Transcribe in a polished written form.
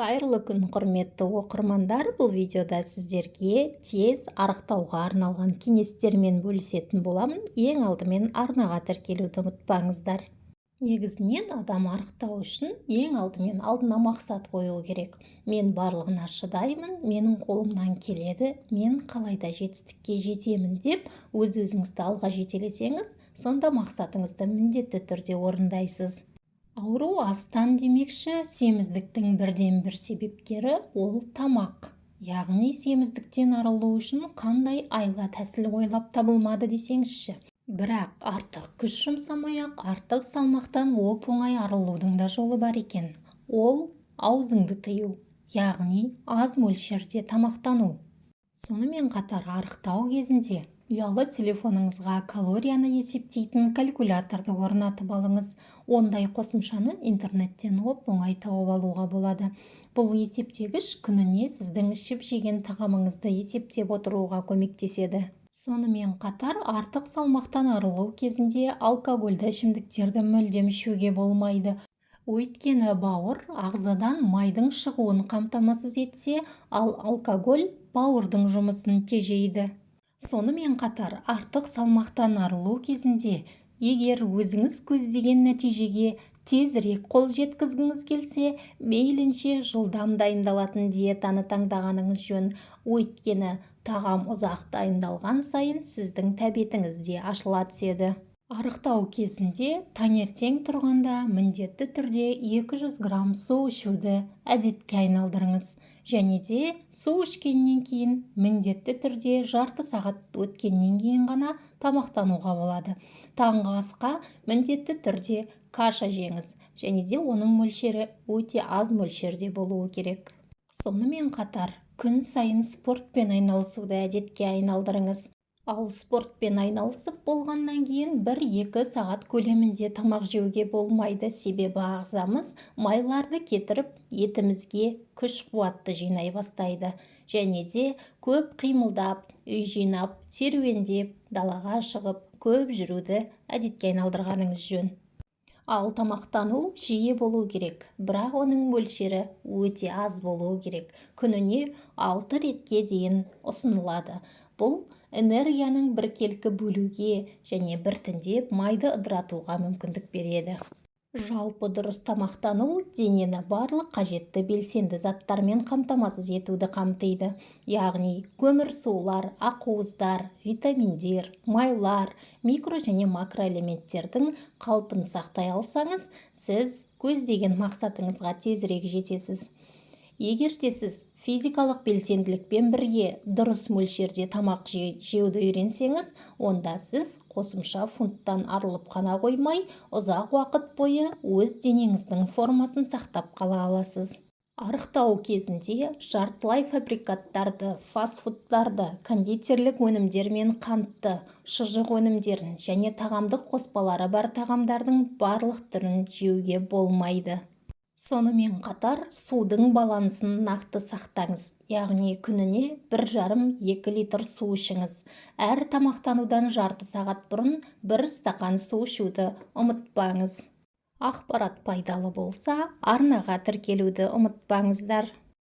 Қайырлы күн, құрметті оқырмандар! Бұл видеода сіздерге тез арықтауға арналған кеңестермен бөлісетін боламын. Ең алдымен арнаға тіркелуді ұмытпаңыздар. Негізінен, адам арықтау үшін ең алдымен алдына мақсат қою керек. Мен барлығына шыдаймын, менің қолымнан келеді, мен қалайда жетістікке жетемін деп өз-өзіңізді алға жетелесеңіз, сонда мақсатыңызды міндетті түрде орындайсыз. Ауру астан демекші, семіздіктің бірден-бір себепкері ол тамақ. Яғни семіздіктен арылу үшін қандай айла-тәсіл ойлап табылмады десеңізші. Бірақ артық күш жұмсамай-ақ артық салмақтан оп-оңай арылудың да жолы бар екен. Ол аузыңды тыю, яғни аз мөлшерде тамақтану. Сонымен қатар арықтау кезінде ұялы телефоныңызға калорияны есептейтін калькуляторды орнатып алыңыз. Ондай қосымшаны интернеттен оп-оңай тауып алуға болады. Бұл есептегіш күніне сіздің ішіп-жеген тағамыңызды есептеп отыруға көмектеседі. Сонымен қатар артық салмақтан арылу кезінде алкогольді ішімдіктерді мүлдем ішуге болмайды. Өйткені бауыр ағзадан майдың шығуын қамтамасыз етсе, ал алкоголь бауырдың жұмысын тежейді. Сонымен қатар артық салмақтан арылу кезінде егер өзіңіз көздеген нәтижеге тезірек қол жеткізгіңіз келсе, мейлінше жылдам дайындалатын диетаны таңдағаныңыз жөн. Өйткені тағам ұзақ дайындалған сайын сіздің тәбетіңіз де ашыла түседі. Арықтау кезінде таңертең тұрғанда міндетті түрде 200 грамм су ішуді әдетке айналдырыңыз. Және де су ішкеннен кейін міндетті түрде жарты сағат өткеннен кейін ғана тамақтануға болады. Таңғы асқа міндетті түрде каша жеңіз және де оның мөлшері өте аз мөлшерде болуы керек. Сонымен қатар күн сайын спортпен айналысуды әдетке айналдырыңыз. Ал спортпен айналысып болғаннан кейін 1-2 сағат көлемінде тамақ жеуге болмайды. Себебі ағзамыз майларды кетіріп, етімізге күш-қуатты жинай бастайды. Және де көп қимылдап, үй жинап, серуендеп, далаға шығып, көп жүруді әдетке айналдырғаныңыз жөн. Ал тамақтану жиі болу керек, бірақ оның мөлшері өте аз болуы керек. Күніне 6 ретке дейін ұсынылады. Бұл энергияның біркелкі бөлуге және біртіндеп майды ыдыратуға мүмкіндік береді. Жалпы, дұрыс тамақтану денені барлық қажетті белсенді заттармен қамтамасыз етуді қамтиды. Яғни көмірсулар, ақуыздар, витаминдер, майлар, микро және макроэлементтердің қалпын сақтай алсаңыз, сіз көздеген мақсатыңызға тезірек жетесіз. Егер де сіз физикалық белсенділікпен бірге дұрыс мөлшерде тамақ жеуді үйренсеңіз, онда сіз қосымша фунттан арылып қана қоймай, ұзақ уақыт бойы өз денеңіздің формасын сақтап қала аласыз. Арықтау кезінде жартылай фабрикаттарды, фастфудтарды, кондитерлік өнімдер мен қантты, шұжық өнімдерін және тағамдық қоспалары бар тағамдардың барлық түрін жеуге болмайды. Сонымен қатар судың балансын нақты сақтаңыз. Яғни күніне 1,5-2 литр су ішіңіз. Әр тамақтанудан жарты сағат бұрын бір стақан су ішуді ұмытпаңыз. Ақпарат пайдалы болса, арнаға тіркелуді ұмытпаңыздар.